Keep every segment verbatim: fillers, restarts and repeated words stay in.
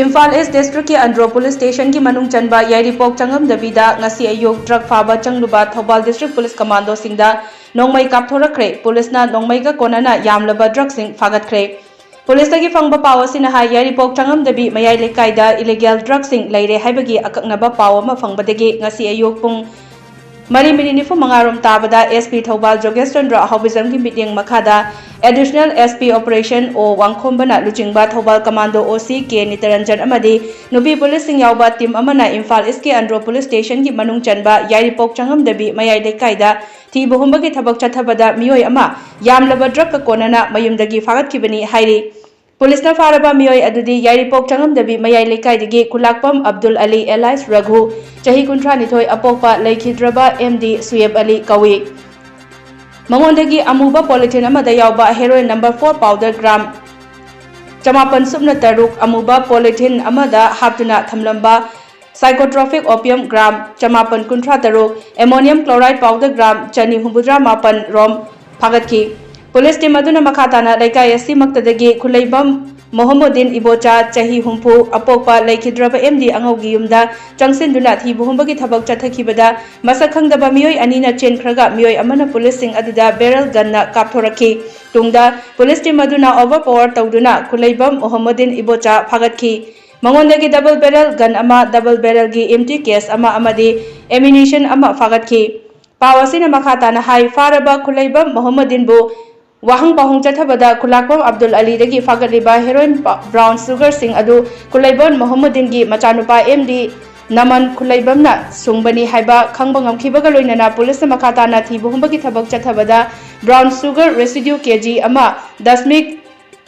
ꯏꯝꯐꯥꯜ ꯏꯁ ꯗꯤꯁꯇ꯭ꯔꯤꯛꯀꯤ ꯑꯟꯗ꯭ꯔꯣ ꯄꯨꯂꯤꯁ ꯁ꯭ꯇꯦꯁꯟꯒꯤ ꯃꯅꯨꯡ ꯆꯟꯕ ꯌꯥꯏꯔꯤꯄꯣꯛ ꯆꯪꯉꯝꯗꯕꯤꯗ ꯉꯁꯤ ꯑꯌꯨꯛ ꯗ꯭ꯔꯒ ꯐꯥꯕ ꯆꯪꯂꯨꯕ ꯊꯧꯕꯥꯜ ꯗꯤꯁꯇ꯭ꯔꯤꯛ ꯄꯨꯂꯤꯁ ꯀꯃꯥꯟꯗꯣꯁꯤꯡꯗ ꯅꯣꯡꯃꯩ ꯀꯥꯞꯊꯣꯔꯛꯈ꯭ꯔꯦ꯫ ꯄꯨꯂꯤꯁꯅ ꯅꯣꯡꯃꯩꯒ ꯀꯣꯟꯅꯅ ꯌꯥꯝꯂꯕ ꯗ꯭ꯔꯒꯁꯤꯡ ꯐꯥꯒꯠꯈ꯭ꯔꯦ꯫ ꯄꯨꯂꯤꯁꯇꯒꯤ ꯐꯪꯕ ꯄꯥꯎ ꯑꯁꯤꯅ ꯍꯥꯏ, ꯌꯥꯏꯔꯤꯄꯣꯛ ꯆꯪꯉꯝꯗꯕꯤ ꯃꯌꯥꯏ ꯂꯩꯀꯥꯏꯗ ꯏꯂꯤꯒꯦꯜ ꯗ꯭ꯔꯒꯁꯤꯡ ꯂꯩꯔꯦ ꯍꯥꯏꯕꯒꯤ ꯑꯀꯛꯅꯕ ꯄꯥꯎ ꯑꯃ ꯐꯪꯕꯗꯒꯤ ꯉꯁꯤ ꯑꯌꯨꯛ ꯄꯨꯡ ꯃꯔꯤ ꯃꯤꯅꯤꯠ ꯅꯤꯐꯨ ꯃꯉꯥ ꯔꯣꯝ ꯇꯥꯕꯗ ꯑꯦꯁ ꯄꯤ ꯊꯧꯕꯥꯜ ꯖꯣꯒꯦꯁ ꯆꯟꯗ꯭ꯔ ꯑꯍꯥꯎꯕꯤꯖꯝꯒꯤ ꯃꯤꯠꯌꯦꯡ ꯃꯈꯥꯗ ꯑꯦꯗꯤꯁꯅꯦꯜ ꯑꯦꯁ ꯄꯤ ꯑꯣꯄꯔꯦꯁꯟ ꯑꯣ ꯋꯥꯡꯈꯣꯝꯕꯅ ꯂꯨꯆꯤꯡꯕ ꯊꯧꯕꯥꯜ ꯀꯃꯥꯟꯗꯣ ꯑꯣ ꯁꯤ ꯀꯦ ꯅꯤꯇꯔꯟꯖꯟ ꯑꯃꯗꯤ ꯅꯨꯄꯤ ꯄꯨꯂꯤꯁꯁꯤꯡ ꯌꯥꯎꯕ ꯇꯤꯝ ꯑꯃꯅ ꯏꯝꯐꯥꯜ ꯏꯁꯀꯤ ꯑꯟꯗ꯭ꯔꯣ ꯄꯨꯂꯤꯁ ꯁ꯭ꯇꯦꯁꯟꯒꯤ ꯃꯅꯨꯡ ꯆꯟꯕ ꯌꯥꯏꯔꯤꯄꯣꯛ ꯆꯪꯉꯝꯗꯕꯤ ꯃꯌꯥꯏ ꯂꯩꯀꯥꯏꯗ ꯊꯤꯕ ꯍꯨꯝꯕꯒꯤ ꯊꯕꯛ ꯆꯠꯊꯕꯗ ꯃꯤꯑꯣꯏ ꯑꯃ ꯌꯥꯝꯂꯕ ꯗ꯭ꯔꯒꯀ ꯀꯣꯟꯅꯅ ꯃꯌꯨꯝꯗꯒꯤ ꯐꯥꯒꯠꯈꯤꯕꯅꯤ ꯍꯥꯏꯔꯤ꯫ ꯄꯨꯂꯤꯁꯅ ꯐꯥꯔꯕ ꯃꯤꯑꯣꯏ ꯑꯗꯨꯗꯤ ꯌꯥꯏꯔꯤꯄꯣꯛ ꯆꯪꯉꯝꯗꯕꯤ ꯃꯌꯥꯏ ꯂꯩꯀꯥꯏꯗꯒꯤ ꯈꯨꯂꯥꯛꯄꯝ ꯑꯕꯗꯨꯜ ꯑꯂꯤ alias ꯔꯘꯨ, ꯆꯍꯤ ꯀꯨꯟꯊ꯭ꯔꯥ ꯅꯤꯊꯣꯏ, ꯑꯄꯣꯛꯄ ꯂꯩꯈꯤꯗ꯭ꯔꯕ ꯑꯦꯝ ꯗꯤ ꯁꯨꯌꯦꯕ ꯑꯂꯤ ꯀꯧꯏ꯫ ꯃꯉꯣꯟꯗꯒꯤ ꯑꯃꯨꯕ ꯄꯣꯂꯤꯊꯤꯟ ꯑꯃꯗ ꯌꯥꯎꯕ heroine number four powder gram ꯆꯃꯥꯄꯟ ꯁꯨꯞꯅ ꯇꯔꯨꯛ, ꯑꯃꯨꯕ ꯄꯣꯂꯤꯊꯤꯟ ꯑꯃꯗ ꯍꯥꯞꯇꯨꯅ ꯊꯝꯂꯝꯕ ꯁꯥꯏꯀꯣꯇ꯭ꯔꯣꯐꯤꯛ ꯑꯣꯄꯤꯌꯝ ꯒ꯭ꯔꯥꯝ ꯆꯃꯥꯄꯟ ꯀꯨꯟꯊ꯭ꯔꯥ ꯇꯔꯨꯛ, ꯑꯦꯃꯣꯅꯤꯌꯝ ꯀ꯭ꯂꯣꯔꯥꯏꯗ ꯄꯥꯎꯗꯔ ꯒ꯭ꯔꯥꯝ ꯆꯅꯤ ꯍꯨꯝꯐꯨꯇꯔꯥ ꯃꯥꯄꯟ ꯔꯣꯝ ꯐꯥꯒꯠꯈꯤ꯫ ꯄꯨꯂꯤꯁ ꯇꯤꯝ ꯑꯗꯨꯅ ꯃꯈꯥ ꯇꯥꯅ ꯂꯩꯀꯥꯏ ꯑꯁꯤꯃꯛꯇꯗꯒꯤ ꯈꯨꯂꯩꯕꯝ ꯃꯣꯍꯝꯃꯨꯗꯤꯟ ꯏꯕꯣꯆꯥ, ꯆꯍꯤ ꯍꯨꯝꯐꯨ, ꯑꯄꯣꯛꯄ ꯂꯩꯈꯤꯗ꯭ꯔꯕ ꯑꯦꯝ ꯗꯤ ꯑꯉꯧꯒꯤ ꯌꯨꯝꯗ ꯆꯪꯁꯤꯟꯗꯨꯅ ꯊꯤꯕ ꯍꯨꯝꯕꯒꯤ ꯊꯕꯛ ꯆꯠꯊꯈꯤꯕꯗ ꯃꯁꯛ ꯈꯪꯗꯕ ꯃꯤꯑꯣꯏ ꯑꯅꯤꯅ ꯆꯦꯟꯈ꯭ꯔꯒ ꯃꯤꯑꯣꯏ ꯑꯃꯅ ꯄꯨꯂꯤꯁꯁꯤꯡ ꯑꯗꯨꯗ ꯕꯦꯔꯦꯜ ꯒꯟꯅ ꯀꯥꯞꯊꯣꯔꯛꯈꯤ꯫ ꯇꯨꯡꯗ ꯄꯨꯂꯤꯁ ꯇꯤꯝ ꯑꯗꯨꯅ ꯑꯣꯚꯔ ꯄꯥꯋꯔ ꯇꯧꯗꯨꯅ ꯈꯨꯂꯩꯕꯝ ꯃꯣꯍꯝꯃꯨꯗꯤꯟ ꯏꯕꯣꯆꯥ ꯐꯥꯒꯠꯈꯤ꯫ ꯃꯉꯣꯟꯗꯒꯤ ꯗꯕꯜ ꯕꯦꯔꯦꯜ ꯒꯟ ꯑꯃ, ꯗꯕꯜ ꯕꯦꯔꯦꯜꯒꯤ ꯏꯝꯇꯤ ꯀꯦꯁ ꯑꯃ ꯑꯃꯗꯤ ꯑꯦꯃꯤꯅꯤꯁꯟ ꯑꯃ ꯐꯥꯒꯠꯈꯤ꯫ ꯄꯥꯎ ꯑꯁꯤꯅ ꯃꯈꯥ ꯇꯥꯅ ꯍꯥꯏ, ꯐꯥꯔꯕ ꯈꯨꯂꯩꯕꯝ ꯃꯣꯍꯝꯃꯗꯤꯟꯕꯨ ꯋꯥꯍꯪ ꯄꯥꯎꯍꯪ ꯆꯠꯊꯕꯗ ꯈꯨꯂꯥꯛꯄꯝ ꯑꯕꯗꯨꯜ ꯑꯂꯤꯗꯒꯤ ꯐꯥꯒꯠꯂꯤꯕ ꯍꯦꯔꯣꯏꯟ ꯄ-, ꯕ꯭ꯔꯥꯎꯟ ꯁꯨꯒꯔꯁꯤꯡ ꯑꯗꯨ ꯈꯨꯂꯩꯕꯝ ꯃꯣꯍꯝꯃꯗꯤꯟꯒꯤ ꯃꯆꯥꯅꯨꯄꯥ ꯑꯦꯝ ꯗꯤ ꯅꯃꯟ ꯈꯨꯂꯩꯕꯝꯅ ꯁꯨꯡꯕꯅꯤ ꯍꯥꯏꯕ ꯈꯪꯕ ꯉꯝꯈꯤꯕꯒ ꯂꯣꯏꯅꯅ ꯄꯨꯂꯤꯁꯅ ꯃꯈꯥ ꯇꯥꯅ ꯊꯤꯕ ꯍꯨꯝꯕꯒꯤ ꯊꯕꯛ ꯆꯠꯊꯕꯗ ꯕ꯭ꯔꯥꯎꯟ ꯁꯨꯒꯔ ꯔꯦꯁꯤꯗ꯭ꯌꯨ ꯀꯦ ꯖꯤ ꯑꯃ ꯗꯁꯃꯤꯛ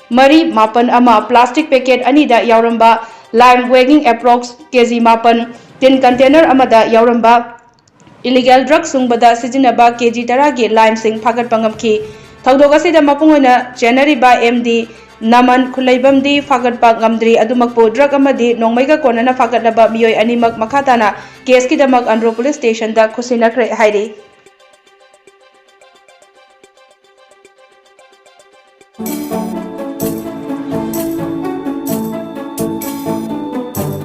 ꯃꯔꯤ ꯃꯥꯄꯟ ꯑꯃ, ꯄ꯭ꯂꯥꯁꯇꯤꯛ ꯄꯦꯀꯦꯠ ꯑꯅꯤꯗ ꯌꯥꯎꯔꯝꯕ ꯂꯥꯏꯝ ꯋꯦꯒꯤꯡ ꯑꯦꯄ꯭ꯔꯣꯛꯁ ꯀꯦ ꯖꯤ ꯃꯥꯄꯟ, ꯇꯤꯟ ꯀꯟꯇꯦꯅꯔ ꯑꯃꯗ ꯌꯥꯎꯔꯝꯕ ꯏꯂꯤꯒꯦꯜ ꯗ꯭ꯔꯒ ꯁꯨꯡꯕꯗ ꯁꯤꯖꯤꯟꯅꯕ ꯀꯦ ꯖꯤ ꯇꯔꯥꯒꯤ ꯂꯥꯏꯝꯁꯤꯡ ꯐꯥꯒꯠꯄ ꯉꯝꯈꯤ꯫ ꯊꯧꯗꯣꯛ ꯑꯁꯤꯗ ꯃꯄꯨꯡ ꯑꯣꯏꯅ ꯆꯦꯟꯅꯔꯤꯕ ꯑꯦꯝ ꯗꯤ ꯅꯃꯟ ꯈꯨꯂꯩꯕꯝꯗꯤ ꯐꯥꯒꯠꯄ ꯉꯝꯗ꯭ꯔꯤ꯫ ꯑꯗꯨꯃꯛꯄꯨ ꯗ꯭ꯔꯒ ꯑꯃꯗꯤ ꯅꯣꯡꯃꯩꯒ ꯀꯣꯟꯅꯅ ꯐꯥꯒꯠꯂꯕ ꯃꯤꯑꯣꯏ ꯑꯅꯤꯃꯛ ꯃꯈꯥ ꯇꯥꯅ ꯀꯦꯁꯀꯤꯗꯃꯛ ꯑꯟꯗ꯭ꯔꯣ ꯄꯨꯂꯤꯁ ꯁ꯭ꯇꯦꯁꯟꯗ ꯈꯨꯠꯁꯤꯟꯅꯈ꯭ꯔꯦ ꯍꯥꯏꯔꯤ꯫